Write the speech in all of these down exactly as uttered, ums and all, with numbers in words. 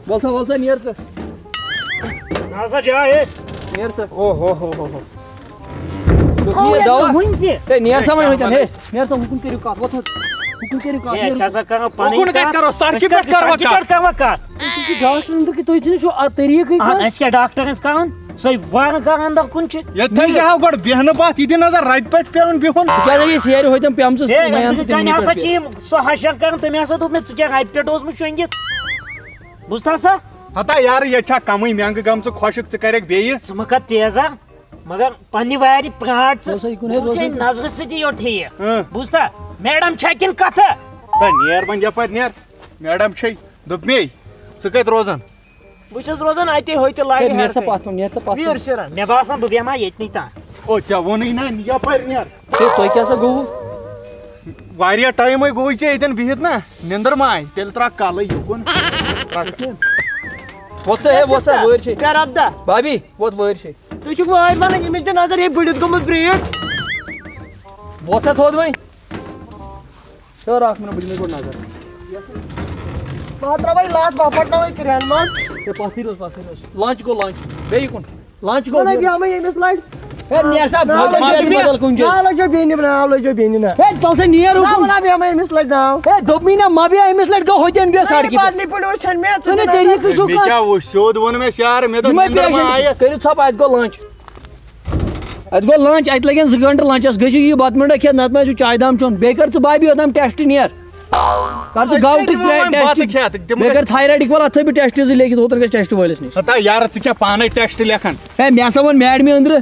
وَل سا، وَل سا، نیر ژٕ۔ نہ سا جاے ہے۔ نیر ژٕ۔ او ہو ہو ہو ہو۔ دوٚپُن یہِ دوا۔ وٕنہِ تہِ۔ ہے، نیر سا وۄنۍ ہے، ہوٚتٮ۪ن۔ ہے، کیٛاہ نیر سا، ہُکُن کٔرِو کَتھ۔ وۄتھ حظ۔ ہُکُن کٔرِو کَتھ۔ ہے، نیر أسۍ ہسا کرو پنٕنۍ اُکُن کَتہِ کَتھ۔ کرو؟ سڑکہِ أسۍ پٮ۪ٹھ کَتہِ کرو سڑکہِ کَتھ؟ پٮ۪ٹھ کرو کَتھ؟ تُہۍ چھِو ڈاکٹر أنٛدرٕ کِتھ؟ تُہۍ چھِو نہٕ شو-، آ، طٔریٖقٕے آ، کانٛہہ۔ أسۍ کیٛاہ ڈاکٹر أسۍ کران؟ سۄے وارٕ کران دَکُن چھِ۔ ییٚتہِ تھٲیزِ ہا گۄڈٕ بیٚہنہٕ پَتھ، یہِ دِ نظر رَبہِ پٮ۪ٹھ پیوٚن بِہُن۔ کیٛازِ یہِ سیرِ ہوٚتٮ۪ن پیٚمژٕ ہے، میان أنٛدرٕ تہٕ کَنہِ تِمنٕے ہسا پٮ۪ٹھ چھِ یِم سُہ ہَشر کران، تٔمۍ ہسا دوٚپ مےٚ، ژٕ کیٛاہ رَبہِ پٮ۪ٹھ اوسمُت شۄنٛگِتھ؟ بوٗزتھا سا؟ ہتا یارٕ، ییٚتہِ چھا کَمٕے مٮ۪نٛگہٕ گٔمژٕ خۄشٕک، ژٕ کَرٮ۪کھ بیٚیہِ۔ ژٕ مہ کر تیزا، مگر پننہِ وارِ پرٛار ژٕ۔ روزا، یہِ کُن ہے، بہٕ وٕچھے روزا۔ نظرٕ سۭتی یوت ٹھیٖک۔ اۭں۔ بوٗزتھا؟ میڈم چھا کِنہٕ کتھٕ؟ تہٕ نیر وۄنۍ یپٲرۍ نیر۔ میڈم چھے۔ دوٚپ مے، ژٕ کتہِ روزان؟ بہٕ چھُس روزان اتے، ہوٚتہِ لارِ ہے، نیر ہیٚرٕ سا کنہِ۔ پتھ کُن، نیر سا پتھ کُن۔ ویر شیران۔ مےٚ باسان بہٕ بیٚہمہٕ ہا ییٚتنٕے تام۔ او، ژےٚ ووٚنُے نا یپٲرۍ نیر۔ ہے، تۄہہِ کیٛاہ سا گوٚوُ؟ واریاہ ٹایمے گوٚوُے ژےٚ ییٚتٮ۪ن بِہِتھ نا، نِندٕر ما آیہِ؟ تیٚلہِ ترٛاو کلٕے یُکُن۔ وۄتھ سا، ہے، وۄتھ سا، وٲرۍ چھے۔ کر اَبدا۔ بابی، وۄتھ وٲرۍ چھے۔ تُہۍ چھِو وٲرۍ ونان، ییٚمِس تہِ نظر ہے بٔڑِتھ گوٚمُت برٛیک۔ وۄتھ سا تھوٚد وۄنۍ۔ ہیوٚر اکھ مِنٹ، بہٕ دِمے گۄڈٕ نظر۔ بہٕ ہا ترٛاوَے لَتھ، بہٕ ہا پَکناوَے کرٛٮ۪ن منٛز۔ ہے، پَتھٕے روز، پَتھٕے روز۔ لنچ گوٚو لنچ۔ بیٚیہِ کُن۔ لنچ گوٚو وَنَے یہِ۔ بیٚہمَے ییٚمِس لَٹہِ۔ ہے، نیر سا، ناو بدل لَگیو جایہِ بیٚہمَے۔ بدل کُنہِ جایہِ۔ ناو لَگیو بیٚہنہِ، ناو لَگیو بیٚہنہِ نہ۔ ہے، تَل سا نیر نہ، اُکُن۔ وَنہ بیٚہمَے ییٚمِس لَٹہِ ناو۔ ہے، دوٚپمٕے نہ، مہ بیٚہہ أمِس لَٹہِ، گوٚو ہوٚتٮ۪ن بیٚہہ سڑکہِ پٮ۪ٹھ۔ بدلی پٲٹھۍ وٕچھَن مےٚ، ژٕ ژٕ نہ نہ طریٖقٕے چھُکھ مےٚ کانٛہہ۔ کیٛاہ وٕچھ، سیوٚد ووٚن مےٚ یارٕ، مےٚ دوٚپ یِمَے نِندٕر ما پیشنٹ آیَس؟ کٔرِو ژھۄپہٕ، اَتہِ گوٚو لنچ۔ اَتہِ گوٚو لنچ، اَتہِ لَگن زٕ گھنٹہٕ لنچَس، گٔژھِو یہِ بَتہٕ میوٚنٛڈا کھٮ۪تھ، نَتہٕ ما آسِو چایہِ دام چیوٚن، بیٚیہِ کر ژٕ بابی یوٚتام ٹیسٹ نیر۔ کر ژٕ أسۍ گاوٹٕکۍ کَتہِ دِمو ترٛےٚ وۄنۍ بَتہٕ ٹیسٹ۔ کھٮ۪تھ؟ تِم بیٚیہِ کَتہِ کر تھایرایڈٕکۍ وَلہٕ، اَتھ تھٲے بہٕ ٹیسٹ زٕ لیکھِتھ، اوترٕ گژھِ ٹیسٹ وٲلِس نِش۔ ہتا یارٕ، ژٕ کیٛاہ پانے ٹیسٹ لیکھان؟ ہے، مےٚ ہسا ووٚن میڈمہِ أنٛدرٕ،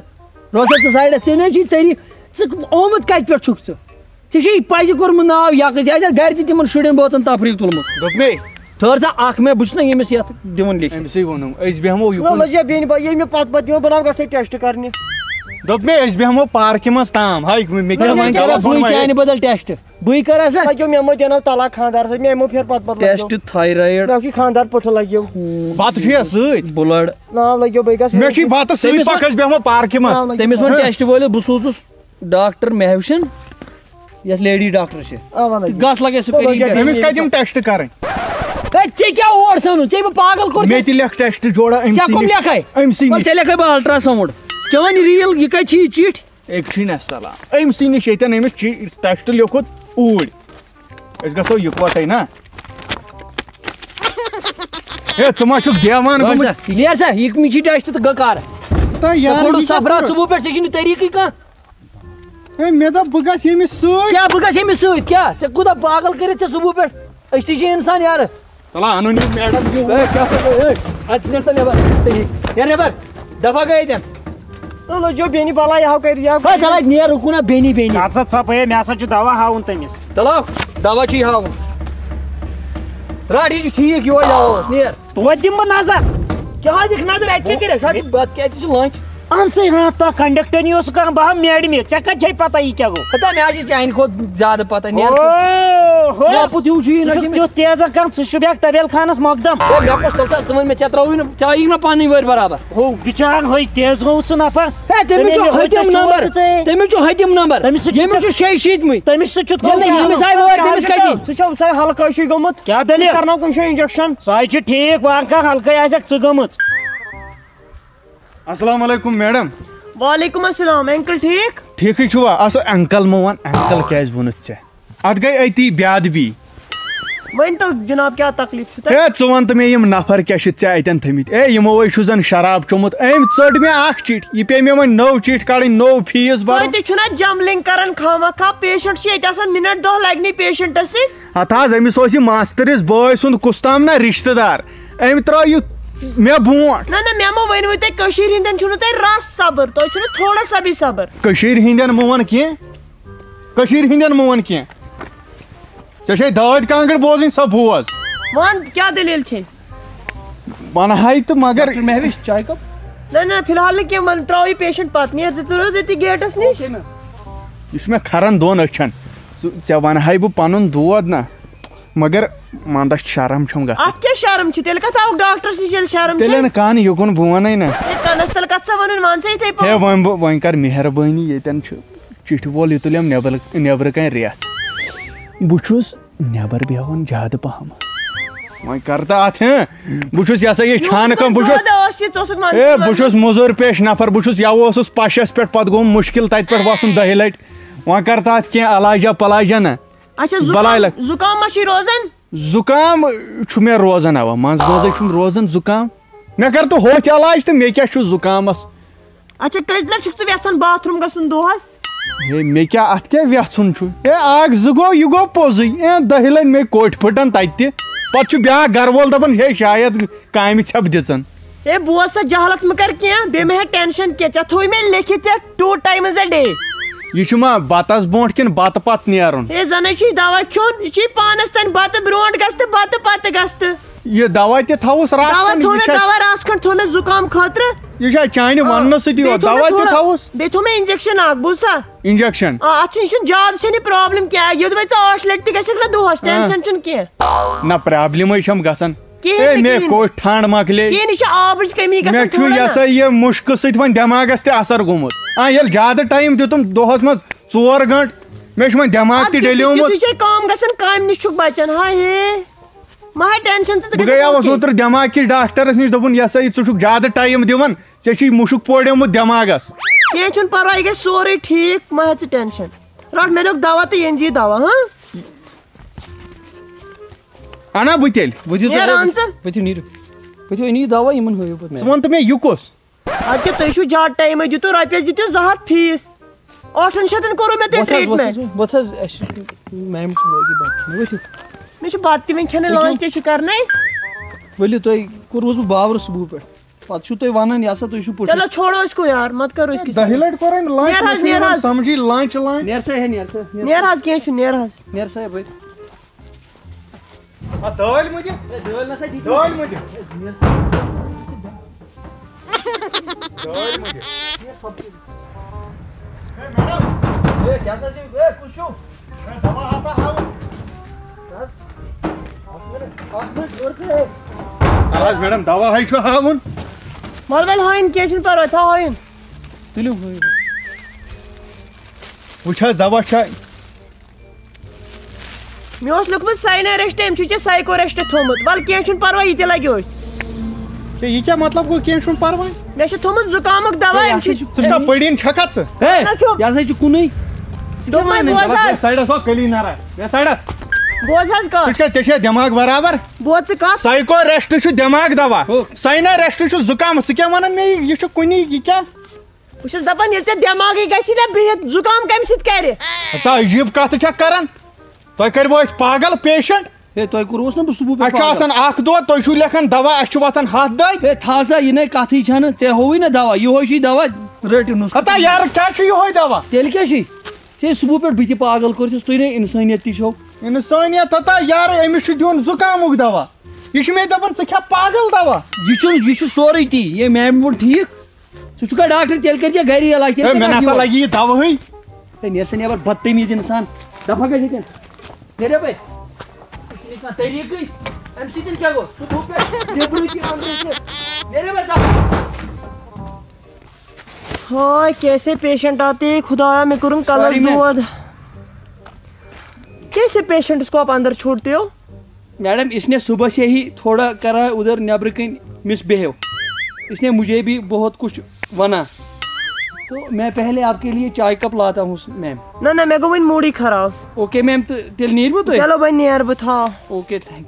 روزا ژٕ سایڈس، ژےٚ نہ چھُے طریٖقہٕ، ژٕ آمُت کتہِ پٮ۪ٹھ چھُکھ ژٕ؟ ژےٚ چھُے پزِ کوٚرمُت ناو یقہٕ، ژےٚ آسہِ گرِ تہِ تِمن شُرٮ۪ن بٲژن تفریٖق تُلمُت۔ دوٚپ مے۔ ٹھٔہر سا اکھ مےٚ، بہٕ چھُس نہ ییٚمِس یتھ دِوان لیکھِتھ۔ أمسٕے ووٚنُم، أسۍ بیٚہمو نہ یُکُن۔ لٔجیا بیٚنہِ با-، ییٚلہِ مےٚ پتہٕ پتہٕ یِمو بہٕ ناو گژھے ٹیسٹ کرنہِ۔ دوٚپ مے، أسۍ بیٚہمو پارکہِ منٛز تام۔ ہاے، مےٚ کیٛاہ وۄنۍ وۄنۍ کرو کرو فون بٕے وۄنۍ؟ چانہِ بدل ٹیسٹ، بٕے کرا سا۔ لگیو مےٚ مو دینو طلاق خاندار سۭتۍ، مےٚ مو پھر پتہٕ پتہٕ لگیو۔ ٹیسٹ تھایرایڈ، مےٚ چھُے خاندار پٹھٕ لگیو۔ بتہٕ چھُ یا سۭتۍ؟ بلڈ۔ ناو لگیو بیٚیہِ گژھ۔ مےٚ چھُے بتہٕ سۭتۍ، تٔمِس پکھ أسۍ بیٚہمو پارکہِ منٛز۔ تٔمِس ووٚن ٹیسٹ وٲلِس، بہٕ سوزُس ڈاکٹر مہوشن، یۄس لیڈی ڈاکٹر چھِ۔ اوا تہٕ لگیو۔ گژھ لگے سُہ کٔرِن ٹیسٹ۔ أمِس کتہِ یِم ٹیسٹ کرٕنۍ؟ ہے، ژےٚ کیٛاہ اور ژھٕنُن؟ ژےٚ بہٕ پاگل کوٚر؟ مےٚ تہِ لیکھ ٹیسٹ جوڑا أمۍ ژےٚ سٕے کٕم نِش۔ لیکھے؟ أمۍ سٕے وَلہٕ نِش۔ ژےٚ لیکھے بہٕ الٹرا ساوُنڈ۔ چٲنۍ ریٖل، یہِ کَتہِ چھِ یہِ چِٹھۍ؟ أکۍ چھُے نہ سلام۔ أمۍ سٕے نِش ییٚتٮ۪ن أمِس چی-، ٹیسٹ لیوٚکھُت اوٗرۍ۔ أسۍ گژھو یِکوَٹَے نا۔ ہے، ژٕ ما چھُکھ دیوان وَن گوٚمُت؟ سا، یہِ نیر سا، یہِ کٔمِس چھِ ٹیسٹ تہٕ گٔے کر؟ تہٕ ژےٚ یارٕ، کوٚڑُتھ یہِ کیٛاہ صبرا کوٚرُتھ؟ صُبحُ پٮ۪ٹھ، ژےٚ چھُے نہٕ طریٖقٕے کانٛہہ۔ ہے، مےٚ دوٚپ بہٕ گژھٕ ییٚمِس سۭتۍ۔ کیٛاہ بہٕ گژھٕ ییٚمِس سۭتۍ؟ کیٛاہ؟ ژےٚ کوٗتاہ پاگل کٔرِتھ ژےٚ صُبحُ پٮ۪ٹھ؟ أسۍ تہِ چھِ اِنسان یارٕ۔ تَلہ اَنُن یہِ میڈم یہِ۔ ہے، کیٛاہ سا گوٚو؟ ہے، اَتہِ نیر سا نٮ۪بر۔ ژٕ یہِ۔ نیر نٮ۪بر۔ دفعہ گٔے اَتٮ۪ن۔ نہ لٔجیو بیٚنہِ بلاے، یہِ ہاو کَرِ، یہِ ہاو ہے، تَلہ اَتہِ نیر اُکُن ہا بیٚنی بیٚنی۔ ژٕ ژھۄپہٕ ہے، مےٚ ہسا چھُ دوا ہاوُن تٔمِس۔ چلو، دوا چھُے ہاوُن۔ رَٹ، یہِ چھُ ٹھیٖک، یِہوٚے دوا اوس، نیر۔ توتہِ دِمہٕ بہٕ نظر۔ کیٛاہ دِکھ نظر؟ اَتہِ کیٛاہ کٔرِتھ؟ سُہ چھُ بَتہٕ کیٛاہ، اَتہِ چھُ لنچ۔ اہن سا، ہاں، تَتھ کنڈکٹر یہِ اوس سُہ کران، بہٕ ہا میڈمہِ، ژےٚ کَتہِ چھے پتہ یہِ کیٛاہ گوٚو؟ ہتا مےٚ حظ چھِ چانہِ کھۄتہٕ زیادٕ پتہ، نیر ژٕ۔ اوہو، مےٚ پوٚت ہیوٗ چھُ یہِ ژٕ نہ چھُکھ چھِ مےٚ۔ تیُتھ تیزر کران، ژٕ چھُکھ بیٛاکھ طویل خانس مۄقدم۔ ہے، مےٚ کُس تَل سا، ژٕ وَن مےٚ، ژےٚ ترٛاوٕے نہٕ، ژےٚ آیی نہٕ پَنٕنۍ وٲرۍ برابر۔ ہو، بِچار ہوٚے تیز گوٚو سُہ نفر۔ ہے، تٔمِس چھُ تٔمۍ ہوٚتِم ییٚلہِ نمبر، ہوٚتہِ چھُ تٔمِس چھُ ہوٚتِم نمبر، تٔمِس سۭتۍ چھُ ییٚمِس چھُ شیٚیہِ شیٖتمٕے۔ تٔمِس سۭتۍ چھُ ییٚلہِ نہٕ ییٚمِس آیہِ وٲرۍ، تٔمِس کَتہِ یی؟ سُہ چھُ سُہ ہلکٲے چھُے گوٚمُت۔ کیٛاہ دٔلیٖل؟ کرناو کُنہِ جایہِ انجیکشن۔ سُہ حظ چھُ ٹھیٖک، وۄنۍ کانٛہہ ہلکٲے آسٮ۪کھ ژٕ گٔمٕژ۔ السلام علیکم میڈم۔ وعلیکم السلام، انکل ٹھیٖک؟ ٹھیٖکٕے چھُوا؟ اَصٕل انکل مہٕ وَن، انکل کیٛازِ ووٚنُتھ ژےٚ؟ اَتھ گٔے أتی بے ادبی۔ ؤنۍ تو جناب، کیٛاہ تکلیٖف چھُ تۄہہِ؟ ہے، ژٕ وَن تہٕ مےٚ، یِم نفر کیٛاہ چھِ ژےٚ اَتٮ۪ن تھٲمٕتۍ؟ ہے، یِمو ہے چھُ زَن شراب چوٚمُت۔ أمۍ ژٔٹ مےٚ اَکھ چِٹھۍ، یہِ پیٚیہِ مےٚ وۄنۍ نٔو چِٹھۍ کَڑٕنۍ، نوٚو فیٖس بَرُن۔ تُہۍ تہِ چھُو نا جملنگ کران خامہ خواہ؟ پیشنٹ چھُ ییٚتہِ آسان، منٹ دہ لگہِ نہٕ پیشنٹس سۭتۍ۔ ہتہٕ حظ، أمِس اوس یہِ ماستٕرِس بٲے سُنٛد کُس تام نا رِشتہٕ دار، أمۍ ترٛٲو یہِ مےٚ برونٛٹھ۔ نہ نہ، مےٚ مہ ؤنوٕ تۄہہِ، کٔشیٖرِ ہِنٛدٮ۪ن چھُنہٕ تۄہہِ رَس صبر، تۄہہِ چھُنہٕ تھوڑا سا بھی صبر۔ کٔشیٖرِ ہِنٛدٮ۪ن مہٕ وَن کینٛہہ، کٔشیٖرِ ہِنٛدٮ۪ن مہٕ وَن کینٛہہ۔ ژےٚ چھے دٲدۍ کانٛگٕر بوزٕنۍ، سۄ بوز۔ وَن، کیٛاہ دٔلیٖل چھے؟ وَنہٕ ہاے تہٕ مگر ڈاکٹر مہوِش، چاے کپ؟ نہ نہ، فی الحال نہٕ کینٛہہ، وَن ترٛاو یہِ پیشنٹ پَتہٕ، نیر ژٕ، تُلِو ژٕ تہِ گیٹَس نِش۔ یہِ چھُ مےٚ کھران دۄن أچھَن۔ ژٕ، ژےٚ وَنہٕ ہاے بہٕ پَنُن دود نہ، مگر وَندَس شرم چھَم گژھان۔ اَتھ کیٛاہ شرم چھِ؟ تیٚلہِ کَتھ آوُکھ ڈاکٹرَس نِش ییٚلہِ شرم چھِ؟ تیٚلہِ نہٕ کانٛہہ نہٕ یُکُن بہٕ وَنَے نہ۔ ہے، کَنَس تَل کَتھ سا وَنُن، وَن سا یِتھَے ہے، پٲٹھۍ۔ وۄنۍ بہٕ، وۄنۍ کر مہربٲنی، ییٚتٮ۪ن چھُ چِٹھِ وول، یہِ تُلٮ۪م نٮ۪بر، نٮ۪برٕ کَنۍ ریٚژھ۔ بہٕ چھُس نٮ۪بر بیٚہوان زیادٕ پَہم۔ وۄنۍ کر تہٕ اتھ، ہہ؟ بہٕ چھُس، یہِ ہسا یہِ چھانہٕ کٲم، بہٕ چھُس، دۄد ٲس یہِ، ژٕ اوسُکھ منٛزٕ اے، منٛزٕ۔ بہٕ چھُس مٔزوٗر پیش نفر، بہٕ چھُس، یَوٕ اوسُس پشس پٮ۪ٹھ، پتہٕ گوٚوُم مُشکل تتہِ پٮ۪ٹھ وسُن دہہِ لٹہِ۔ وۄنۍ کر تہٕ اتھ کینٛہہ علاجہ پلاجہ نہ۔ اچھا، بلاے زُکام، لگ۔ زُکام ما چھُے روزان؟ زُکام چھُ مےٚ روزان، اوا، منٛزٕ منٛزٕے چھُم روزان زُکام۔ مےٚ کر تہٕ ہوٚتھۍ علاج تہٕ مےٚ کیٛاہ چھُ زُکامس؟ اچھا، کٔژِ لٹہِ چھُکھ ژٕ یژھان باتھ روٗم گژھُن دۄہس؟ ہے، مےٚ کیٛاہ، اتھ کیٛاہ یژھُن چھُ؟ ہے، اکھ زٕ گوٚو، یہِ گوٚو پوٚزُے۔ ہے، دہہِ لٹہِ مےٚ کوٹھۍ پھٕٹن تتہِ تہِ۔ پتہٕ چھُ بیٛاکھ گرٕ وول دپان، ہے، شاید کامہِ ژھٮ۪پھ دِژن۔ ہے، بوز سا، جہالت مہٕ کر کینٛہہ، بیٚیہِ مہٕ ہےٚ ٹینشن کینٛہہ، ژےٚ تھوٚوُے مےٚ لیکھِتھ ژےٚ two times a day۔ یہِ چھُ ما بتس برونٛٹھ کِنہٕ بتہٕ پتہٕ نیرُن؟ ہے، زنے چھُے دوا کھیوٚن، یہِ چھُے پانس تانۍ، بتہٕ برونٛٹھ گژھ تہٕ بتہٕ پتہٕ گژھ تہٕ۔ یہِ دوا تہِ تھاوُس رژھ دوا کھنٛڈ، تھوٚو یہِ مےٚ، چھا، دوا رژھ کھنٛڈ تھوٚو مےٚ زُکام خٲطرٕ۔ یہِ چھا چانہِ آ، وننہٕ سۭتی بیٚیہِ یوت؟ تھوٚو مےٚ دوا تہِ تھوڑا، تھاوُس؟ بیٚیہِ تھوٚو مےٚ انجیکشن اکھ، بوٗزتھا؟ انجیکشن؟ آ، اتھ چھُ، یہِ چھُنہٕ زیادٕ، چھَنہٕ یہِ پرابلم کینٛہہ، یوٚدوے ژٕ ٲٹھ لٹہِ تہِ گژھکھ نہ دۄہس، آ۔ ٹینشن چھُنہٕ کینٛہہ۔ نہ، پرابلمے چھم گژھان۔ کِہیٖنۍ اے، نہٕ، مےٚ کِہیٖنۍ نہٕ۔ کوٚٹ ٹھنٛڈ مۄکلے۔ کِہیٖنۍ، یہِ چھِ آبٕچ کمی گژھان مےٚ چھُ تھوڑا یہِ نہ۔ ہسا یہِ مُشکہٕ سۭتۍ وۄنۍ دٮ۪ماغس تہِ اثر گوٚمُت۔ آ، ییٚلہِ زیادٕ ٹایم دیُتُم دۄہس منٛز ژور گٲنٛٹہٕ، مےٚ چھُ وۄنۍ دٮ۪ماغ اَدٕ تہِ کیُتھُے، ڈٔلیومُت۔ کیُتھُے چھے کٲم گژھان، کامہِ نِش چھُکھ بچان۔ ہاے ہے، مہ ہا ٹینشن ژٕ، ژٕ بہٕ گژھکھ گٔیاوس اوکے۔ اوترٕ دٮ۪ماغ کِس ڈاکٹرس نِش، دوٚپُن، یہِ ہسا یہِ، ژٕ چھُکھ زیادٕ ٹایم دِوان، ژےٚ چھُے مُشُک پوڑیومُت دٮ۪ماغس۔ کینٛہہ چھُنہٕ پرواے، یہِ گژھِ سورُے ٹھیٖک، مہ ہےٚ ژٕ ٹینشن۔ رٹ مےٚ لیوٚکھ دوا تہٕ یہِ أنۍ زِ یہِ دوا، ہاں؟ اَنا بہٕ تیٚلہِ۔ ؤتھِو سا، نیران ژٕ۔ ؤتھِو، نیٖرِو۔ ؤتھِو، أنِو یہِ دوا، یِمن ہٲیِو پتہٕ ژٕ مےٚ۔ وَن تہٕ مےٚ، یہِ کُس؟ اَدٕ کیٛاہ، تُہۍ چھِو زیادٕ ٹایمٕے دیُتُن، رۄپیَس دِتِو زٕ ہَتھ فیٖس۔ ٲٹھَن شیٚتَن کوٚروٕ مےٚ تۄہہِ وۄتھ حظ، وۄتھ ٹرٛیٖٹمٮ۪نٛٹ۔ حظ، وۄتھ حظ، اَسہِ چھُ، میم چھُ وٲقی بَتہٕ کھیوٚن، ؤتھِو۔ مےٚ چھُ بَتہٕ تہِ وۄنۍ کھٮ۪نٕے، ؤتھِو۔ لنچ تہِ چھِ کَرنَے۔ ؤلِو، تۄہہِ کوٚروُس بہٕ باورٕ صُبحُ پٮ۪ٹھ۔ پَتہٕ چھُو تُہۍ وَنان، یہِ ہسا تُہۍ چھِو پُٹھٕ۔ چلو چھوڑو اس کو یار، مت کرو اس کی۔ دَہہِ لٹہِ کوٚر أمۍ لنچ، نیر حظ، مےٚ چھُ نیر یِوان حظ۔ سمجھی لنچ، لنچ۔ نیر سا ہے، نیر سا، نیر نیر سا۔ حظ، کینٛہہ چھُنہٕ، نیر حظ۔ نیر سا ہے، بٔلۍ۔ آ، دٲلۍ مہٕ دِ۔ ہے، دٲلۍ نہ سا دِ۔ دٲلۍ مہٕ دِ۔ ہے، نیر سا۔ دٲلۍ مہٕ دِ۔ نیر سا۔ ہے، میڈم۔ ہے، کیٛاہ سا چھِ؟ ہے، کُس چھُو؟ ہے، دوا ہسا ہاوُن۔ کیٛاہ حظ؟ اَکھ منٹ، اَکھ منٹ، یورٕ سا ہے۔ اَہَن حظ، میڈم، دوا ہے چھُ ہاوُن۔ وَلہٕ، وَلہٕ، ہاوٕنۍ کینٛہہ چھُنہٕ پَرواے، تھاو ہاوٕنۍ۔ تُلِو، ہٲیِو۔ وٕچھ حظ، دوا چھا؟ مےٚ اوس لیوٗکھمُت ساینوریسٹ، أمۍ چھُ ژےٚ سایکوریسٹ تھوٚومُت۔ وَلہٕ، کینٛہہ چھُنہٕ پَرواے، یہِ تہِ لَگہِ أتھۍ۔ ہے، یہِ کیٛاہ مطلب گوٚو، کینٛہہ چھُنہٕ پَرواے؟ مےٚ چھُ تھوٚومُت زُکامُک دوا، ہے، أمۍ یہِ چھُ ہسا چھُ ژٕ چھُکھا پٔڑِن چھَکھا ژٕ؟ ہے، نہ چھُ۔ یہِ ہسا چھُ کُنُے۔ ژٕ کیٛاہ دوٚپمَے وَنان؟ بوز حظ۔ بیٚہہ سایڈَس، ہو، کٔلی نارا۔ بیٚہہ سایڈَس۔ بوز حظ کَتھ۔ ژٕ چھُکھا، ژےٚ چھےٚ دٮ۪ماغ برابر؟ بوز ژٕ کَتھ۔ سایکوریسٹ چھُ دٮ۪ماغ دوا۔ ہو۔ ساینوریسٹ چھُ زُکام۔ ژٕ کیٛاہ وَنان مےٚ یہِ؟ یہِ چھُ کُنی، یہِ کیٛاہ؟ بہٕ چھُس دَپان، ییٚلہِ ژےٚ دٮ۪ماغٕے گژھی نہ بِہِتھ، زُکام کَمہِ سۭتۍ کَرِ؟ ہسا عجیٖب کَتھ چھَکھ کَران۔ تۄہہِ کَرِوٕ أسۍ پاگل پیشنٹ؟ ہے، تۄہہِ کوٚروُس نہ بہٕ صُبحُ پٮ۪ٹھ اَسہِ چھُ پاگل۔ آسان اَکھ دۄہ، تُہۍ چھُو لیکھان دوا، اَسہِ چھُ وۄتھان ہَتھ دۄدِ۔ ہے، تھاو سا، یہِ نے کَتھٕے چھَنہٕ، ژےٚ ہووُے نہ دوا، یِہوٚے چھُے دوا، رٔٹِو نُسخہٕ۔ ہتا یارٕ، کیٛاہ چھُ یِہوٚے دوا؟ تیٚلہِ کیٛاہ چھُے؟ ژےٚ صُبحُ پٮ۪ٹھ بہٕ تہِ پاگل کوٚرتھَس، تُہۍ نے اِنسٲنیت تہِ چھَو۔ اِنسٲنیت ہتا یارٕ، أمِس چھُ دیُن زُکامُک دوا۔ یہِ چھُ مےٚ دَپان، ژٕ کھےٚ پاگل دوا۔ یہِ چھُنہٕ، یہِ چھُ سورُے تی، ییٚمۍ میٛامہِ ووٚن ٹھیٖک۔ ژٕ چھُکھا ڈاکٹر؟ تیٚلہِ کٔرۍ زِ گَری علاج، تیٚلہِ ہے، مےٚ کیٛاہ نسا کرٕ لگہِ یہِ دوا ہے۔ ہے، نیر سا نٮ۪بر، بدتمیٖز اِنسان۔ دفا گژھ ییٚتٮ۪ن۔ نیر یَپٲرۍ۔ یہِ چھُنہٕ کانٛہہ طریٖقٕے۔ اَمہِ سۭتۍ کیٛاہ گوٚو؟ سُہ گوٚو پٮ۪ٹھ نیٚبرٕے تہِ، أنٛدرٕ تہِ۔ نیر یَپٲرۍ، دفا۔ ہاے، کیسے پیشنٹ آتے ہیں، خدایا، مےٚ کوٚرُن کَلَس sorry، ma'am۔ دود۔ کیسے پیشنٹس کو آپ اندر چھوڑتے ہو؟ میڈم، اس نے صبح سے ہی تھوڑا کرا ادھر نیبر کن مس بہیو۔ اس نے مجھے بھی بہت کچھ ونا۔ تو میں پہلے آپ کے لیے چائے کپ لاتا ہوں، میم۔ نہ، نہ، مےٚ گوٚو وۄنۍ موٗڈٕے خراب۔ اوکے، میم، تہٕ تیٚلہِ نیٖرِو تُہۍ؟ چلو، وۄنۍ نیرٕ بہٕ، تھاو۔ Okay, thank U.